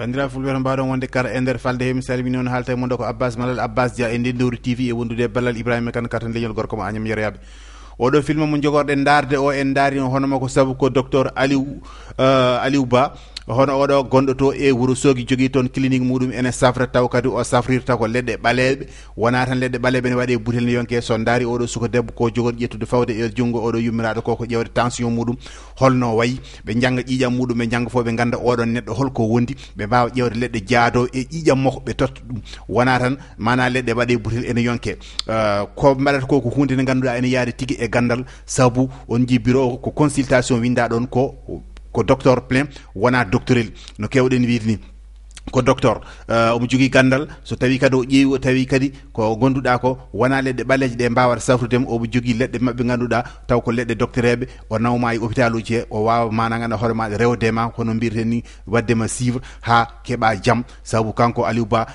bandira fulɓe to mbaɗon wonde kara e nder falde he mi salmini on haalta e mondo ko Abbas Malal Abbas Dia e Ndendowri TV e wondude ballal Ibrahima Kane katan leñol gorko mo Agnam Yerayaɓe. Oɗo film mo jogorɗen darde o en daari hono ko sabu ko docteur Aliou Ba hono oɗo gonɗo to e Wourossogui jogui toon clinique muɗum ene safra taw kadi o safrirta ko leɗɗe ɓaleɓe wona tan leɗɗe ɓaleɓe ne waɗe butel ne yonke so daari oɗo suka debbo ko jogori ƴettude fawde e junggo oɗo yummiraɗo ko ƴewde tension muɗum holno wayi ɓe jangga ƴiƴam muɗum ɓe jangga fo ɓe ganda oɗon neɗɗo holko wondi ɓe mbawa ƴewde leɗɗe jaado e ƴiƴam makko ɓe totta ɗum wona tan mana leɗɗe waɗe butel ene yonke ko mbaɗata ko hunde nde ganduɗa ene yaade tigui e gandal saabu on jii bureau ko consultation winda ɗon ko docteur plein wona doctorel no kewɗen wiide ni ko docteur omo jogui gandal so tawi kadi o ƴeewi o tawi kadi ko gonduɗa ko wona leɗɗe ɓaleje ɗe mbawata safrudema omo jogui leɗɗe mabɓe ganduɗa taw ko leɗɗe doctereɓe o nawma e hôpital uji he o wawa mana ganduɗa hoore maɗa rewdema hono mbirten ni waddema suivre ha keeɓa jaam saabu kanko Aliou Ba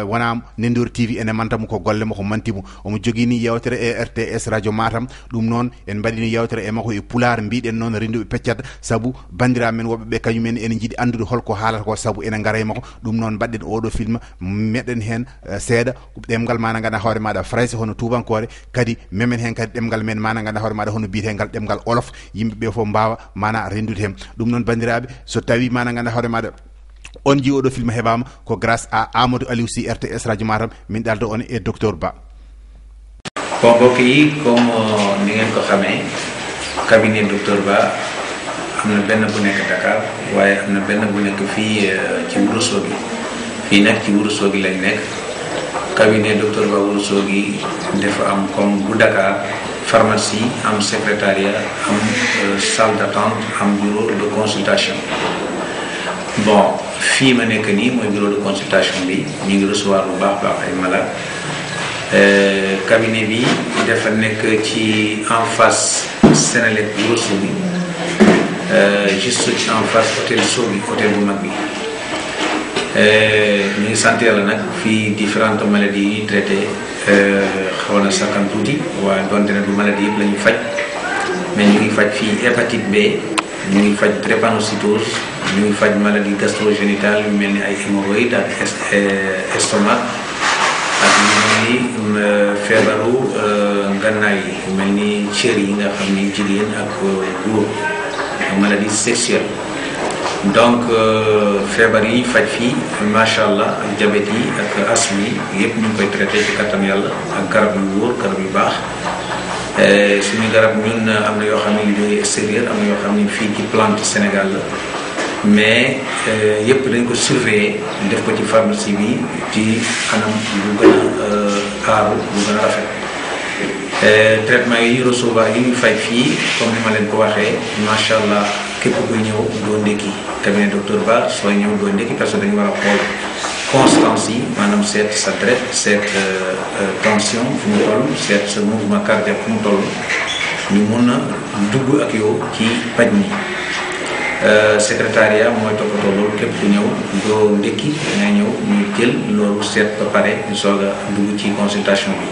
wona Ndendowri TV ene mantamo ko golle mo ko mantimo omo jogui ni yewtere e RTS radio Matam ɗum noon en mbaɗini yewtere e makko e Pulaar mbiɗen noon renduɓe peccata saabu bandiraɓe men woɓɓeɓe kañumen ene jiiɗi andude holko haalata ko saabu ene gaara e makko ɗum noon mbaɗɗen oɗo film meɗen hen seeɗa ɗemgal mana ganduɗa hoore maɗa français hono tubankore kadi memen hen kadi ɗemgal men mana ganduɗa hoore maɗa hono biyetengal ɗemgal olof yimɓeɓe foof mbawa mana rendude hen ɗum noon bandiraɓe so tawi mana ganduɗa hoore maɗa on jii oɗo film heɓama ko grâce à Amadou Aliou Sy RTS radio Matam min ɗaldo on e docteur Ba. Bon mbokk yi comme ni ngeen ko xamee cabinet docteur Ba am na benn bu nekk Dakar waaye am na benn bu nekk fii ci Wourossogui fii nag ci Wourossogui lañ nekk cabinet docteur Ba Wourossogui dafa am comme bu Dakar pharmacie am secrétariat am salle d'attente am bureau de consultation. Bon fii ma nekk nii mooy bureau de consultation bi ñu ngi recevoir bu baax ay malade cabinet bi dafa nekk ci en face Sénélec Wourossogui juste en face hôtel Sogui hôtel bu mag bi ñu ngi sant yàlla nag fii différentes maladies yi ñuy traité xaw na sakkan tuuti waaye donte ne du maladie yëpp la ñuy faj mais ñu ngi faj fii hépatite B ñu ngi faj drépanocytose ñu ngi faj maladie gastro-génitale yu mel ni ay hémorroïdes ak estomac ak ñu mel ni feebaru ngannaay yi yu mel ni cër yi nga xam ni jigéen ak góor maladie sexuelle donc feebar yi faj fii macha allah ak diabète yi ak asthme yi yëpp ñu ngi koy traité ci kattan yàlla ak garab yu wóor garab yu baax suñu garab ñun am na yoo xam ne yu jógee extérieur am na yoo xam ne fii ci plante Sénégal la mais yëpp dañ ko surveiller def ko ci pharmacie bi ci anam bu gën a aaru bu gën a rafet traitement yi recevoir yi ñu fay fii comme ni ma leen ko waxee macha allah képp kuy ñëw doo ndékki cabinet docteur Ba sooy ñëw doo ndékki parce que dañu war a xool constance yi maanaam seet sa deret seet tension fu mu toll seet sa mouvement cardiaque fu mu toll ñu mun a dugg ak yow ci paj mi secrétariat mooy toppatoo loolu képp ku ñëw doo ndékki dangay ñëw ñu jël loolu seet ba pare ñu soog a dugg ci consultation bi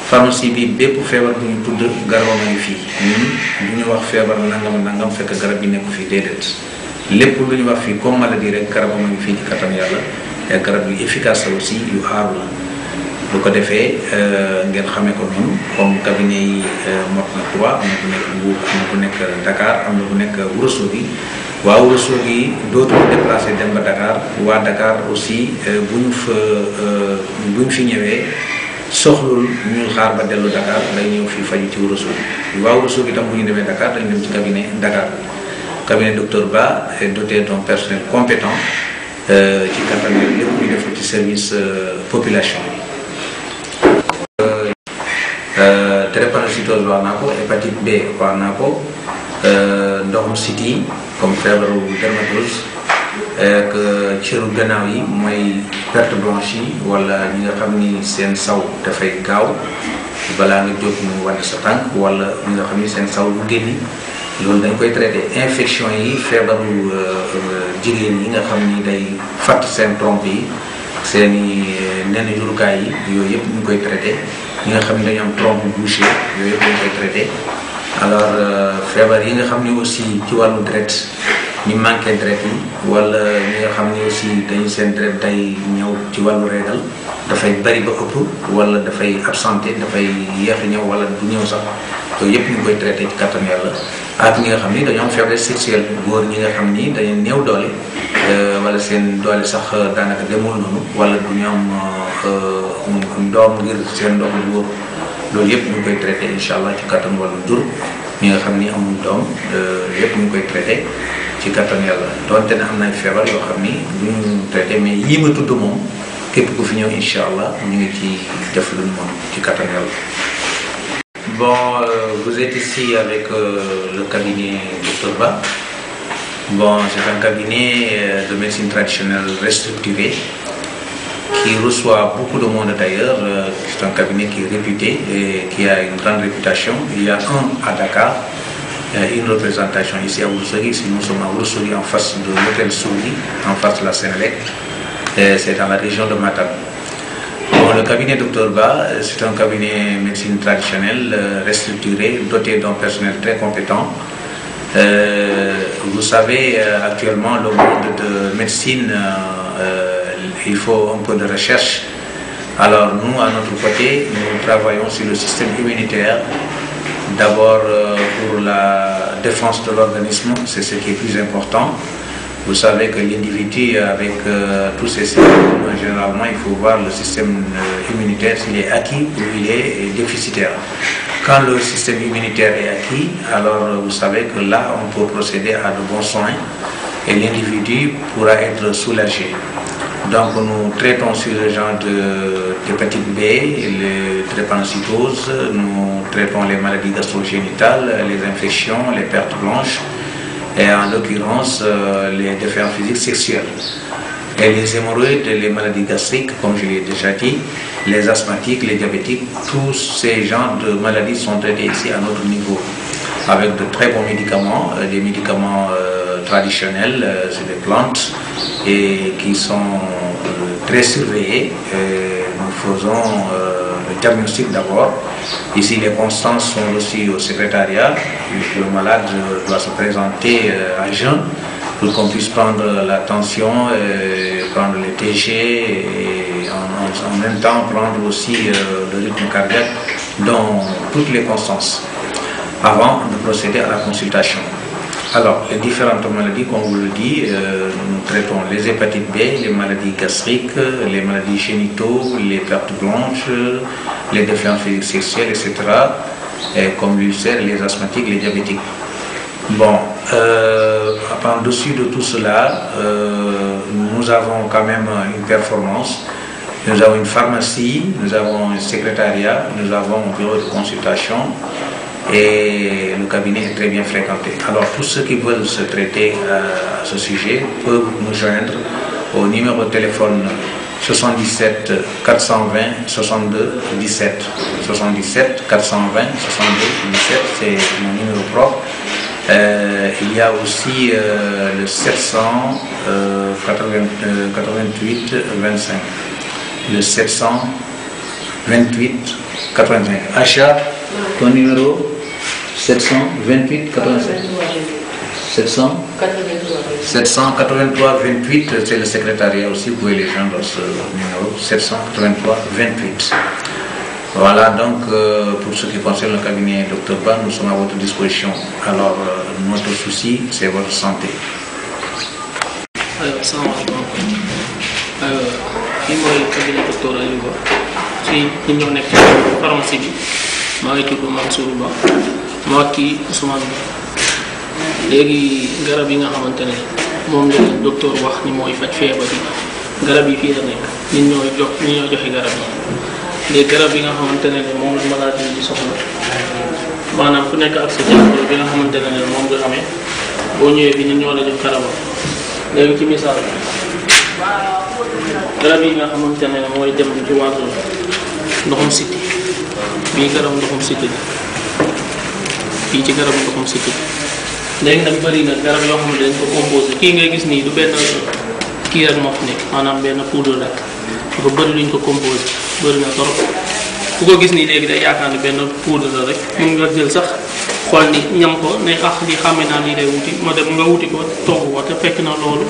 pharmacie bi bépp feebar bu ñu tudd garabam a ngi fii ñun du ñu wax feebar nangam fekk garab bi nekku fii déedéet lépp lu ñu wax fii comme maladie rek garabam a ngi fii ci kattan yàlla et garab yu efficace la aussi yu aaru la bu ko defee ngeen xamee ko noonu comme cabinet yi mot na 3 am na bu nekk Mbour am na bu nekk Dakar am na bu nekk Wourossogui waa Wourossogui dootul déplacé dem ba Dakar waa Dakar aussi bu ñu fi ñëwee soxlul ñu xaar ba dellu Dakar day ñëw fii faju ci Wourossogui waa Wourossogui tam bu ñu demee Dakar dañu dem ci cabinet cabinet docteur Ba est doté d'un personnel compétent ci kattan yooyu lépp ñu def ci service population bi. Drépanocytose wax naa ko hépatite B wax naa ko ndoxum siti comme feebaru dermatose ak cëru gannaaw yi mooy perte blanche yi wala ñi nga xam ni seen saw dafay gaaw balaa nga jóg mu wàll sa tànk wala ñi nga xam ni seen saw lu génni loolu dañ koy traité infection yi feebaru jigéen yi nga xam ni day fatt seen trompe yi seen i nen jurukaay yi yooyu yëpp ñu koy traité ñi nga xam ne dañu am trompe bouchée yooyu yëpp dañ koy traité alors feebar yi nga xam ne aussi ci wàllu deret ñi manqué deret yi wala ñi nga xam ne aussi dañu seen deret day ñëw ci wàllu régal dafay bari ba ëpp wala dafay absenté dafay yéex a ñëw wala du ñëw sax yooyu yëpp ñu ngi koy traité ci kattan yàlla ak ñi nga xam ni dañoo am faiblesse sexuelle góor ñi nga xam ni dañu néew doole wala seen doole sax daanaka demul noonu wala du ñu am doom ngir seen doom du wóor loolu yëpp ñu ngi koy traité incha allah ci kattan wàllu jur ñi nga xam ni amul doom yëpp ñu ngi koy traité ci kattan yàlla donte ne am na ay feebar yoo xam ni du ñu traité mais yii ma tudd moom képp ku fi ñëw incha allah ñu ngi ci def lu moom ci kattan yàlla. Bon, vous êtes ici avec le cabinet Dr Ba. Bon, c'est un cabinet de médecine traditionnelle restructuré qui reçoit beaucoup de monde d'ailleurs. C'est un cabinet qui est réputé et qui a une grande réputation. Il y a un à Dakar, une représentation ici à Ourossogui. Ici, nous sommes à Ourossogui en face de l'hôtel Souli, en face de la Sénélec. C'est dans la région de Matam. Bon, le cabinet Dr Ba, c'est un cabinet médecine traditionnelle restructuré, doté d'un personnel très compétent. Vous savez, actuellement, le monde de médecine, il faut un peu de recherche. Alors nous, à notre côté, nous travaillons sur le système immunitaire. D'abord pour la défense de l'organisme, c'est ce qui est plus important. Vous savez que l'individu, avec tous ces symptômes, généralement, il faut voir le système immunitaire s'il est acquis ou il est déficitaire. Quand le système immunitaire est acquis, alors vous savez que là, on peut procéder à de bons soins et l'individu pourra être soulagé. Donc nous traitons sur le genre d'hépatite B, les drépanocytoses, nous traitons les maladies gastro-génitales, les infections, les pertes blanches, et en l'occurrence les défaillances physiques sexuelles. Et les hémorroïdes, les maladies gastriques, comme je l'ai déjà dit, les asthmatiques, les diabétiques, tous ces genres de maladies sont traités ici à notre niveau, avec de très bons médicaments, des médicaments traditionnels, c'est des plantes, et qui sont très surveillés. Nous faisons le diagnostic d'abord. Ici, les constances sont reçues au secrétariat. Le malade doit se présenter à jeun pour qu'on puisse prendre la tension, prendre les TG et en même temps prendre aussi le rythme cardiaque dans toutes les constances avant de procéder à la consultation. Alors, les différentes maladies, comme vous le dites, nous traitons les hépatites B, les maladies gastriques, les maladies génitaux, les pertes blanches, les défaillances physiques sexuelles, etc. Et comme l'ulcère, les asthmatiques, les diabétiques. Bon, en dessus de tout cela, nous avons quand même une performance. Nous avons une pharmacie, nous avons un secrétariat, nous avons un bureau de consultation. Et le cabinet est très bien fréquenté. Alors tous ceux qui veulent se traiter à ce sujet peuvent nous joindre au numéro de téléphone 77 420 62 17. 77 420 62 17, c'est mon numéro propre. Il y a aussi le 788 25. Le 728 85. Achat, ton numéro 728 85. 783 28, c'est le secrétariat aussi, vous pouvez les joindre ce numéro 783 28. Voilà, donc pour ce qui concerne le cabinet Dr Ba, nous sommes à votre disposition. Alors, notre souci, c'est votre santé. Alors, fii mooy cabinet docteur Aliou Ba fii ñu ñoo nekk ci pharmacie bi maa ngi tudd Mansour Ba maa kii Ousmane Ba léegi garab yi nga xamante ne moom la docteur wax ni mooy faj feebar yi garab yi fii la nekk ñun ñooy joxe garab yi léegi garab yi nga xamante ne moom la malade yi di soxla maanaam ku nekk ak sa jàngoro bi nga xamante ne moom nga amee boo ñëwee bi ñun ñoo la jox garabam léegi ci misaal garab yi nga xamante ne mooy dem ci wàllu ndoxum siti bii garab ndoxum siti bi fii ci garab ndoxum siti bi léegi nag bëri na garab yoo xam ne dañ ko composé kii ngay gis nii du benn kii rek moo fi nekk maanaam benn poudre rek dafa bëri luñ ko composé bëri na trop ku ko gis nii léegi day yaakaar ne benn poudre la rek mun nga jël sax xool ni ñam ko ne li xàmme naa lii lay wuti ma dem nga wuti ko togg ko te fekk na loolu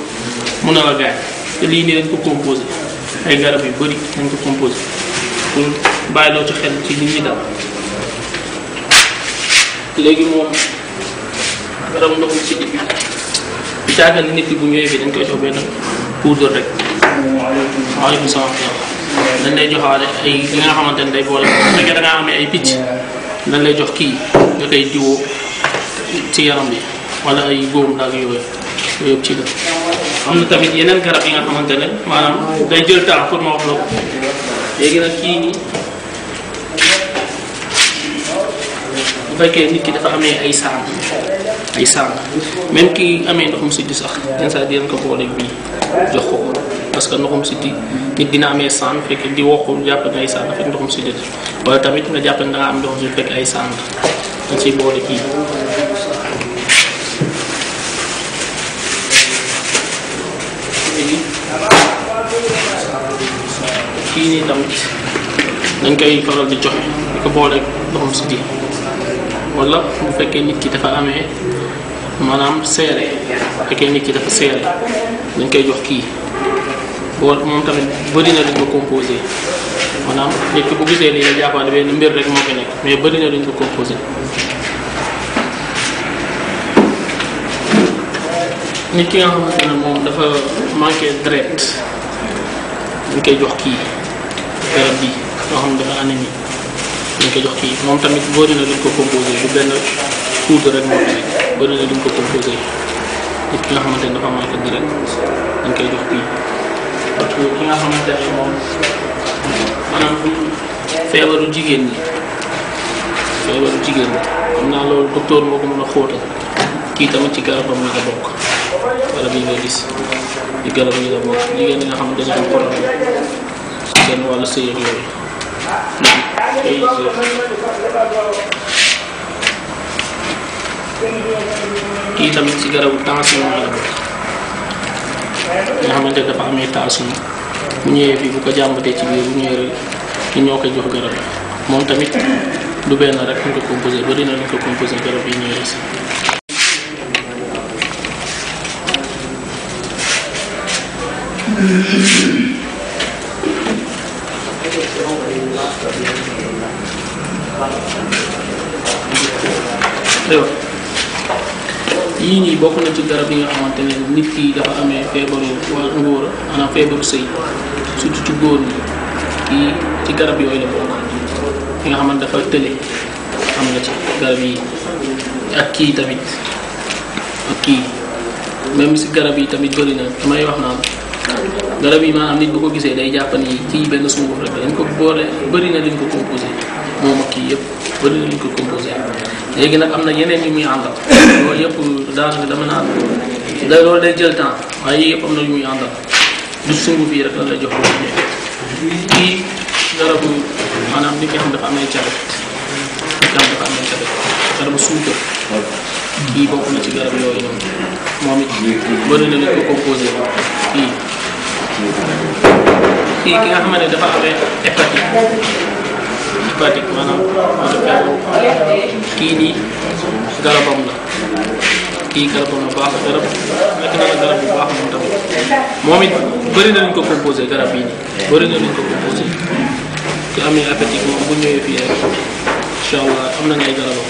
mun na la gaañ te lii nii dañ ko composé ay garab yu bëri dañ ko composé pour bàyyiloo ci xel ci nit ñi daal. léegi moom garab ndoxum si bi caagal ni nit ki bu ñëwee fii dañ koy jox benn poudre rek. waaleykum salaam dañ lay joxaale ay li nga xamante ne day boole bu fekkee da ngaa amee ay picc dañ lay jox kii nga koy diwoo ci yaram bi wala ay góom daal yooyu yëpp ci la. am na tamit yeneen garab yi nga xamante ne maanaam day jël temps pour ma wax la ko léegi nag kii nii bu fekkee nit ki dafa amee ay saan même ki amee ndoxum siddi sax yenn saa di leen ko boole bii jox ko parce que ndoxum siddi nit dina amee saan fekk di waxu jàpp nga ay saan fekk ndoxum siddi wala tamit nga jàpp ne da nga am ndoxum siddi fekk ay saan dañ siy boole kii. kii nii tamit dañ koy faral di joxe di ko boole ndoxum siddi wala bu fekkee nit ki dafa amee maanaam seere bu fekkee nit ki dafa seere dañ koy jox kii bool moom tamit bëri na luñ ko composé maanaam nit ki bu gisee lii la jàppale benn mbir rek moo fi nekk mais bëri na luñ ko composé. nit ki nga xamante ne moom dafa manqué deret dañ koy jox kii garab bi yoo xam ne dafa anémie dañ koy jox kii moom tamit bëri na luñ ko composé du benn poudre rek moo fi nekk bëri na luñ ko composé nit ki nga xamante ne dafa manqué deret dañ koy jox kii. parce que ki nga xamante ne moom maanaam feebaru jigéen ñi xam naa loolu docteur moo ko mën a xóotal kii tamit ci garabam yi la bokk garab yi ngay gis ci garab yi la bokk jigéen ñi nga xam ne dañu am problème ci seen wàllu sëy ak yooyu kii tamit ci garabu tension yi la bokk nga xamante dafa amee tension bu ñëwee fii bu ko jàmbatee ci biir bu ñëwee rek ci ñoo koy jox garab moom tamit du benn rek ñu ko composé bari na ñu ko composé garab yi ñëwee si. yii nii bokk na ci garab yi nga xamante ne nit ki dafa amee feebaru wala ngóor maanaam feebaru sëy surtout ci góor ñi kii ci garab yooyu la bokk ki nga xamante dafa tële am na ci garab yi ak kii tamit ak kii même si garab yi tamit bëri na damay wax naan garab yi maanaam nit bu ko gisee day jàpp ni kii benn sunguf rek dañ ko boole bëri na liñ ko composé moom ak kii yëpp bëri na liñ ko composé léegi nag am na yeneen yu muy àndal loolu yëpp daanaka dama naan loolu day jël temps waaye yii yëpp am na yu muy àndal du sunguf yi rek lan lay jox loolu kii garabu maanaam nit ki xam dafa amee cabet garabu suukar kii bokk na ci garab yooyu noonu moom it bëri na liñ ko composé kii ki nga xamante ne dafa amee hépatique maanaam kii nii garabam la kii garabam la baax garab nekk na la garab bu baax moom tamit moom it bëri na luñ ko composé garab yi nii bëri na luñ ko composé ki amee hépatique moom bu ñëwee fii rek incha allah am nañ ay garabam.